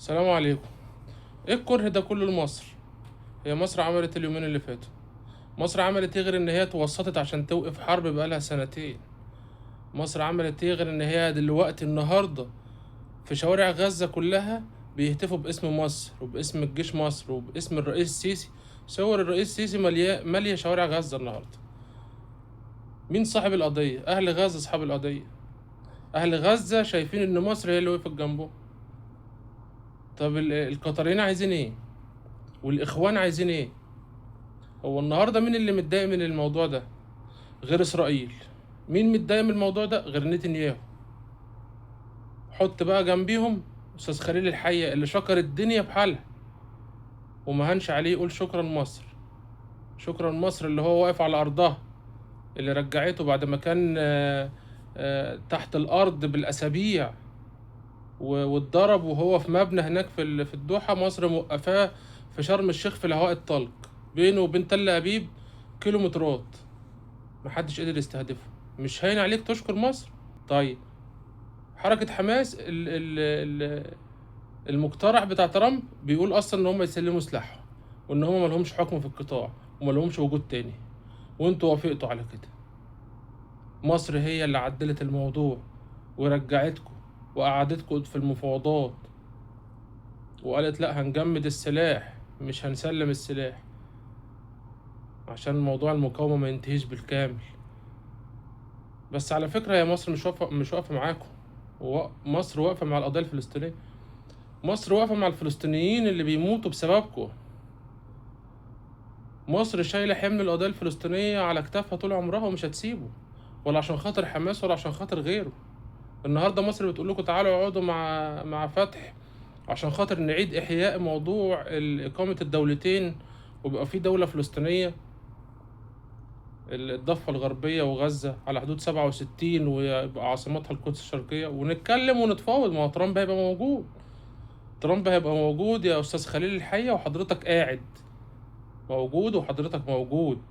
السلام عليكم. ايه الكره ده كله لمصر؟ هي مصر عملت اليومين اللي فاتوا، مصر عملت ايه غير ان هي توسطت عشان توقف حرب بقالها سنتين؟ مصر عملت ايه غير ان هي دلوقتي النهارده في شوارع غزة كلها بيهتفوا باسم مصر وباسم الجيش مصر وباسم الرئيس السيسي؟ صور الرئيس السيسي مالية شوارع غزة النهارده. مين صاحب القضية؟ أهل غزة أصحاب القضية. أهل غزة شايفين إن مصر هي اللي وقفت جنبهم. طب القطريين عايزين إيه؟ والإخوان عايزين إيه؟ هو النهارده مين اللي متضايق من الموضوع ده غير إسرائيل؟ مين متضايق من الموضوع ده غير نتنياهو؟ حط بقى جنبيهم أستاذ خليل الحية اللي شكر الدنيا بحالها وما هنش عليه يقول شكرا مصر، شكرا مصر اللي هو واقف على أرضها، اللي رجعته بعد ما كان تحت الأرض بالأسابيع واتضرب وهو في مبنى هناك في الدوحة. مصر موقفاه في شرم الشيخ في الهواء الطلق، بينه وبين تل أبيب كيلومترات، محدش قدر يستهدفه. مش هين عليك تشكر مصر؟ طيب حركة حماس المقترح بتاع ترامب بيقول أصلا إن هم يسلموا سلاحهم وإن هم ملهمش حكم في القطاع وملهمش وجود تاني، وانتوا وافقتوا على كده. مصر هي اللي عدلت الموضوع ورجعتكم وقعدتكم في المفاوضات وقالت لا هنجمد السلاح، مش هنسلم السلاح عشان موضوع المقاومة ما ينتهيش بالكامل. بس على فكرة يا مصر مش واقفة معاكم، مصر واقفة مع القضية الفلسطينية، مصر واقفة مع الفلسطينيين اللي بيموتوا بسببكم. مصر شايلة حمل القضية الفلسطينية على كتافها طول عمرها ومش هتسيبه، ولا عشان خاطر حماس ولا عشان خاطر غيره. النهاردة مصر بتقول لكم تعالوا اقعدوا مع فتح عشان خاطر نعيد إحياء موضوع إقامة الدولتين ويبقى في دولة فلسطينية الضفة الغربية وغزة على حدود 67 ويبقى عاصمتها القدس الشرقية، ونتكلم ونتفاوض. ما هو ترامب هيبقى موجود، ترامب هيبقى موجود يا أستاذ خليل الحية، وحضرتك قاعد موجود وحضرتك موجود.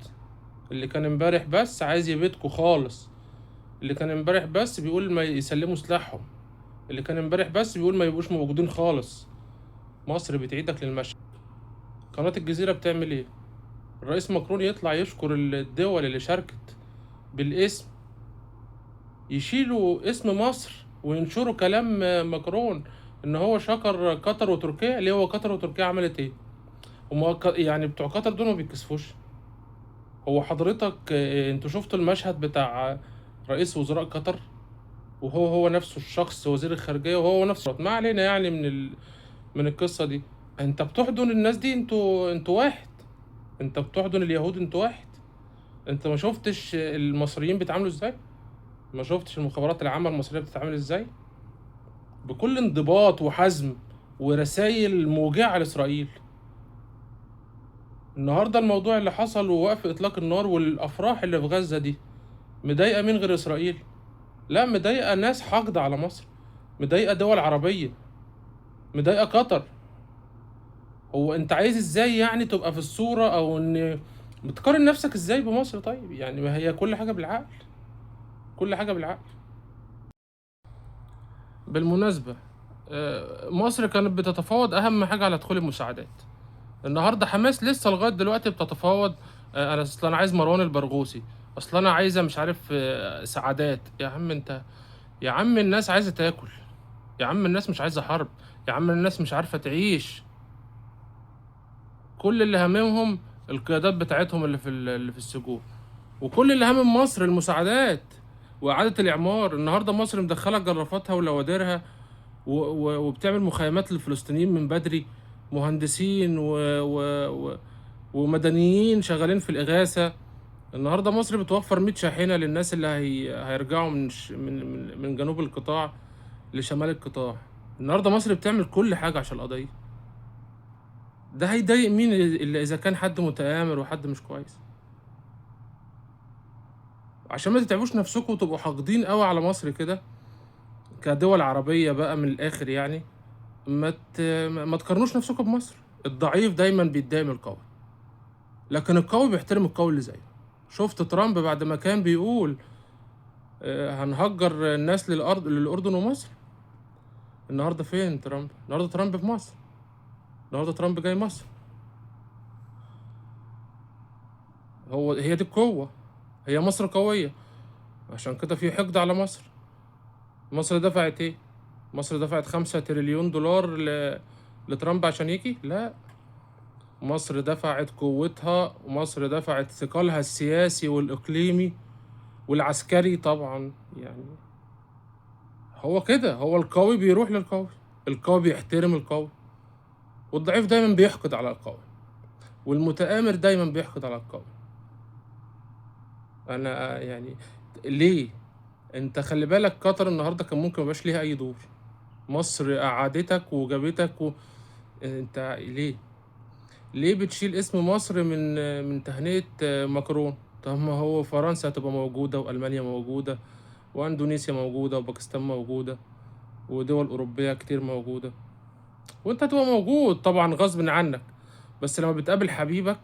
اللي كان امبارح بس عايز يبيتكوا خالص، اللي كان امبارح بس بيقول ما يسلموا سلاحهم، اللي كان امبارح بس بيقول ما يبقوش موجودين خالص. مصر بتعيدك للمشهد. قناة الجزيرة بتعمل ايه؟ الرئيس ماكرون يطلع يشكر الدول اللي شاركت بالاسم، يشيلوا اسم مصر وينشروا كلام ماكرون ان هو شكر قطر وتركيا. ليه؟ هو قطر وتركيا عملت ايه؟ هما يعني بتوع قطر دول ما بيتكسفوش. هو حضرتك انتوا شفتوا المشهد بتاع رئيس وزراء قطر وهو هو نفسه الشخص وزير الخارجية وهو نفسه، ما علينا يعني من القصة دي. انت بتحضن الناس دي، انتوا واحد، انت بتحضن اليهود، انتوا واحد. انت ما شفتش المصريين بيتعاملوا ازاي؟ ما شفتش المخابرات العامة المصرية بتتعامل ازاي؟ بكل انضباط وحزم ورسائل موجعة لإسرائيل. النهاردة الموضوع اللي حصل ووقف إطلاق النار والأفراح اللي في غزة دي مضايقة مين غير إسرائيل؟ لا، مضايقة ناس حاقدة على مصر، مضايقة دول عربية، مضايقة قطر. هو انت عايز ازاي يعني تبقى في الصورة، او ان بتقارن نفسك ازاي بمصر؟ طيب يعني ما هي كل حاجة بالعقل، كل حاجة بالعقل. بالمناسبة مصر كانت بتتفاوض اهم حاجة على دخول المساعدات. النهاردة حماس لسه لغاية دلوقتي بتتفاوض، انا اصل انا عايز مروان البرغوثي، اصل انا عايزة مش عارف، سعادات. يا عم انت، يا عم الناس عايزة تاكل، يا عم الناس مش عايزة حرب، يا عم الناس مش عارفة تعيش. كل اللي هاممهم القيادات بتاعتهم اللي في السجون، وكل اللي هامم مصر المساعدات وإعادة الإعمار. النهاردة مصر مدخلة جرافاتها ولوادرها وبتعمل مخيمات للفلسطينيين من بدري، مهندسين ومدنيين شغالين في الإغاثة. النهاردة مصر بتوفر 100 شاحنة للناس اللي هيرجعوا من جنوب القطاع لشمال القطاع. النهاردة مصر بتعمل كل حاجة عشان القضية. ده هيضايق مين إلا إذا كان حد متآمر وحد مش كويس؟ عشان ما تتعبوش نفسكم وتبقوا حاقدين قوي على مصر كده كدول عربية بقى من الآخر، يعني ما تقارنوش نفسكم بمصر. الضعيف دايما بيتضايق من القوي، لكن القوي بيحترم القوي اللي زيه. شفت ترامب بعد ما كان بيقول هنهجر الناس للأردن ومصر، النهارده فين ترامب؟ النهارده ترامب في مصر، النهارده ترامب جاي مصر. هو هي دي القوة، هي مصر قوية، عشان كده في حقد على مصر. مصر دفعت ايه؟ مصر دفعت 5 تريليون دولار لترامب عشان يجي؟ لا، مصر دفعت قوتها، ومصر دفعت ثقلها السياسي والإقليمي والعسكري طبعا. يعني هو كده، هو القوي بيروح للقوي، القوي بيحترم القوي، والضعيف دايما بيحقد على القوي، والمتآمر دايما بيحقد على القوي. انا يعني ليه؟ انت خلي بالك قطر النهارده كان ممكن ميبقاش ليها اي دور، مصر قعدتك وجابتك انت ليه؟ ليه بتشيل اسم مصر من تهنئة ماكرون؟ طب ما هو فرنسا هتبقى موجودة، وألمانيا موجودة، وأندونيسيا موجودة، وباكستان موجودة، ودول أوروبية كتير موجودة، وانت هتبقى موجود طبعا غصب عنك. بس لما بتقابل حبيبك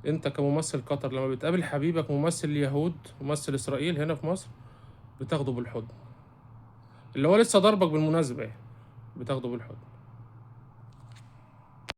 انت كممثل قطر، لما بتقابل حبيبك ممثل اليهود، ممثل إسرائيل هنا في مصر، بتاخده بالحضن، اللي هو لسه ضربك بالمناسبة يعني، بتاخده بالحضن.